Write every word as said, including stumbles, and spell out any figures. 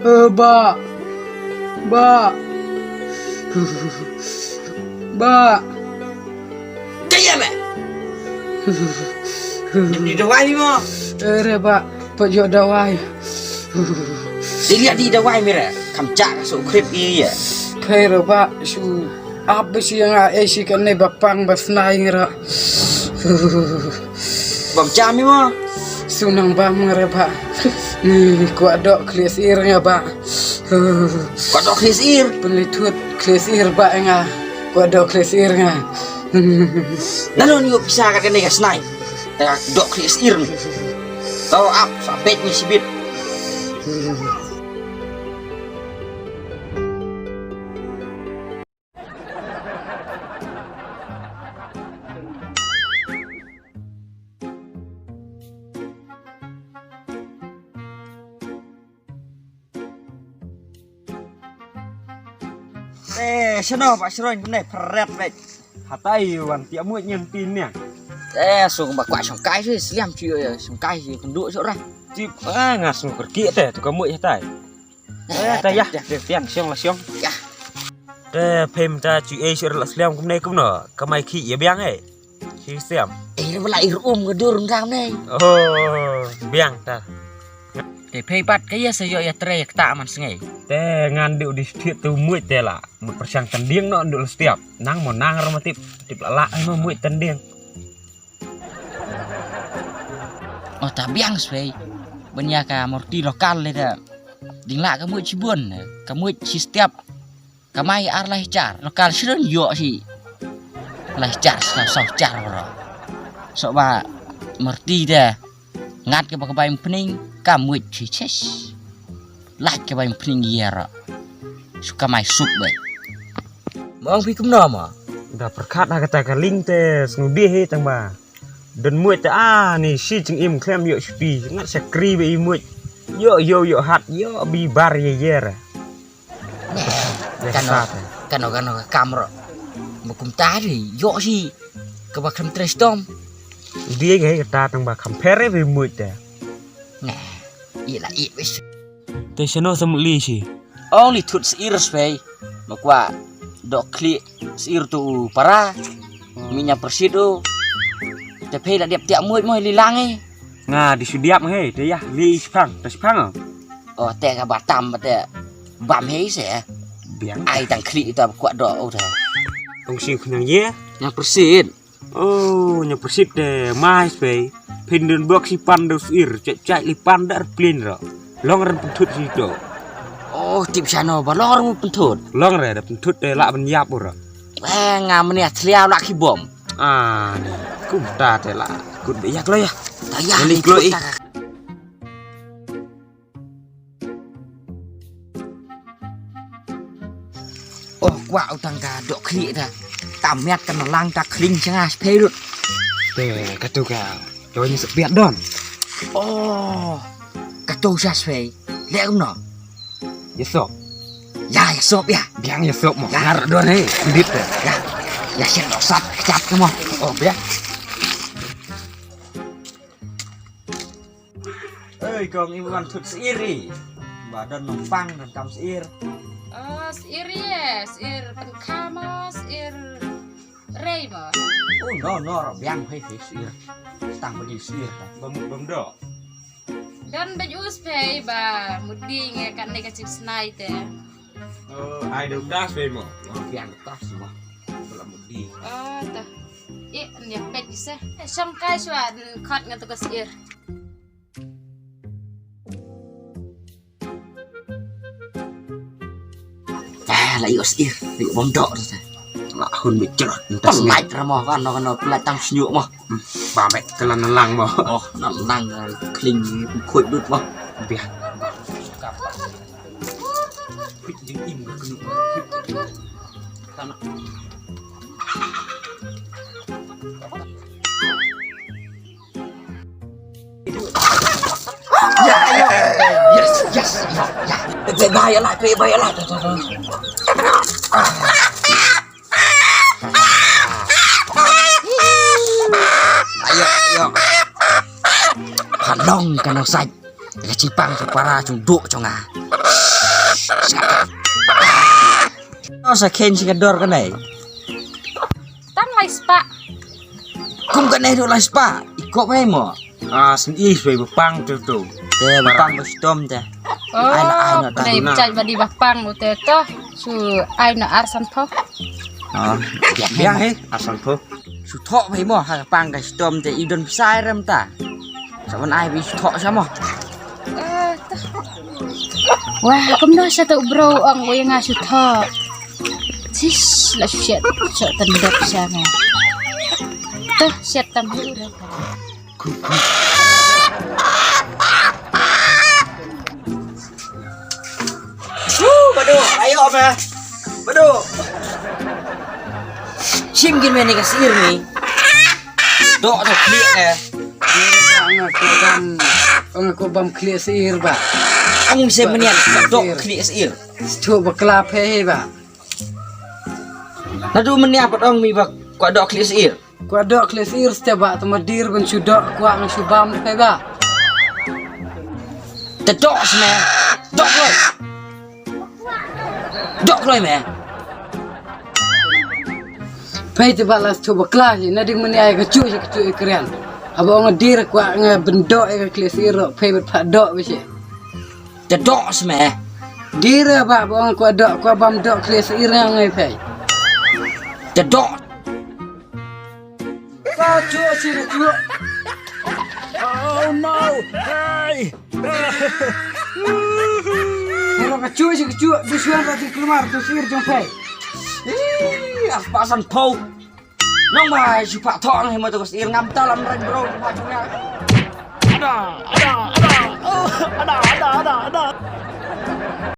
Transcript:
Eh, ba. Ba. Ba. Dei ïa me. Di dawai mo. Eh, re ba. Pat ïoh dawai. Di liat di dawai me re. Kam chak so krip ïa. Kei re ba. Shu. Ap ba shi nga eh shi kane ba pang ba snai ngi ra. Bam cham ïa mo. Shu nang bam nga re ba. Ni kwah doh khlieh sir nga ba. Kwah doh khlieh sir. Pynlithut khlieh sir ba nga. Kwah doh khlieh sir nga. Nano ni pisa ka kane ka snai. Te doh khlieh sir ni. To ap sa bet ni sibit. Eh, shano ba shron kumne pret bek. Hatai wan tiap muid nyen tin ne. Eh, so ba kwah shongkai shi sliam shi shongkai shi kundu so ra. Tip ah ngas ngu kerki te tu ka muid hatai. Eh, ta yah, te tiang siong la siong. Yah. Te phem ta chu ei sir la sliam kumne kumno. Kamai khi ïa biang eh. Shi siam. Eh, wala ir um ka dur ngam ne. Oh, biang ta. Te phei pat ka ïa sa ïoh ïa trei ïa kata man sngi. Te ngan dei u di stiet tu muid te la. Mut persiang tending no dul stiap. Nang mo nang ram tip. Tip la la mo muid tending. Oh, ta biang svei. Benia ka morti lokal le da. Ding la ka muid shibun. Ka muid shi stiap. Kamai ar lai char, lokal shrun ïoh shi. Lai char, sa sa char bro. Sok ba merti de. Ngat ka ba ka bai mpning, ka muid shi chis. Lait ka bai mpning ïa ro. Su kamai sup bai. Mong pi kumno ma? Da perkat ha kata ka ling te snudi he tang ba. Don muid te a ni shi jing im klem ïoh shuti. Ngat shakri ba i muid. Ïoh ïoh ïoh hat ïoh bi bar ïa ïa ra. Kano, kano, kano ka kam ro. Ba kumta ri, ïoh shi. Ka ba kham tres tom. Dia ga ka ta tang ba kham pher e bi muid te. Nah, i la i wis. Te shano sam li shi. Ong li thut sir svei. Ma kwa dok kli sir tu para. Mi nya persit u. Te phei la diap tiak muid mo li lang e. Nga di sudiap ngai te yah li shipang te shipang. Oh te ka batam te bam hei se. Biang ai tang khli ta kwah do oh te. Tong siu khnang ye. Nya persit. Oh nya persit te mai spe. Pindun bok si pan do suir cek cek li pan dar plin ro. Long ren pentut si to. Oh tip sano ba long ren pentut. Long re da pentut te la ben yap ro. Eh nga menia thliau la ki bom. Ah, ni. Kum ta te la. Kut be yak lo ya. Ta ya ni klo i. Oh, kwa utang ka dok khli ta. Ta miat ka nalang ta khling changa sphe lut. Te ka tu ka. Jawai ni sepiat don. Oh. Ka tu sa sphe. Lek no. Ya sop. Ya, ya sop ya. Biang ya sop mo. Ya. Ngar don he. Kudit te. Ya. Ya sien dok sat kecap ke mo. Oh, biang. Oi kong im wan thut sir i. Ba don nong pang don kam sir. Oh sir i sir penkha mo sir rei mo. Oh no no ro biang hei hei sir. Tang bagi sir ta. Bam bam do. Don baju spei ba mudi nge kat ne ka chip snai te. Oh ai do das pe mo. Biang tas mo. Bala mudi. Oh ta. Eh, ni pet ise. Shong kai shwa khot nga tu ka sir. Eh, la yu sir, la yu bom dok tu. La hun bi cherot. Pelait ramo kan no kan pelait tam senyuk mo. Ba mek kelan lang mo. Oh, lang kling khuit dut mo. Biang. Khuit jing im ke kenu. Khuit. Tanah. Ya, ya. Yes, yes, ya, ya. Bye, bye, lah, bye, bye, lah. Ayo, ayo. Pan Dong ka nau sait. Ka chipang ka para chung duk chung ah. Nau sa khen si ka dor ka nei. Tang lai spah. Kum ka nei duk lai spah. Ikop hai mo. Ah, sin i sui bapang tu tu. Te bapang ba stom te. Oh, ai na ai na ta. Nei chai ba di bapang u te to. Su ai na arsan pho. Ah, biang he arsan pho. Su thok phai mo ha pang ka stom te i don pisa rem ta. Sa ban ai bi su thok sa mo. Wah, kumno sa tu bro ang oi nga su thok. Sis la su siat so tan dep sa nga. Tu siat tam hi ura. Wu, badu, ayo me. Badu. Sim gin me ni ka sir ni. Dok dok ni eh. Nga ko bam, nga ko bam khlieh sir ba. Ang se menian dok khlieh sir. Stu bakla phe ba. Nadu menian pat ong mi ba ko dok khlieh sir. Kwah dok khlieh sir step ba tama dir ban shu dok kwah ngan shu bam phe ba. Te dok sne. Dok kloi. Dok kloi me. Phe te ba la shu bakla hi na ding mani ai ka chu ka chu i kren. Haba nga dir kwah nga ban dok ai ka khlieh sir ro phe ba pha dok ba shi. Te dok sne. Dir ba ba nga kwah dok kwah bam dok khlieh sir nga ngai phe. Te dok. Ka chuh shi ka chuh. Oh no! Hey! Ka chuh shi ka chuh. Dushman ka ti kulmar tu sir jong phe. Ih, as pasan pau. Nong mai shu pa thong he mo tu sir ngam talam ren bro pa chuh ya. Ada, ada, ada. Oh, ada, ada, ada, ada.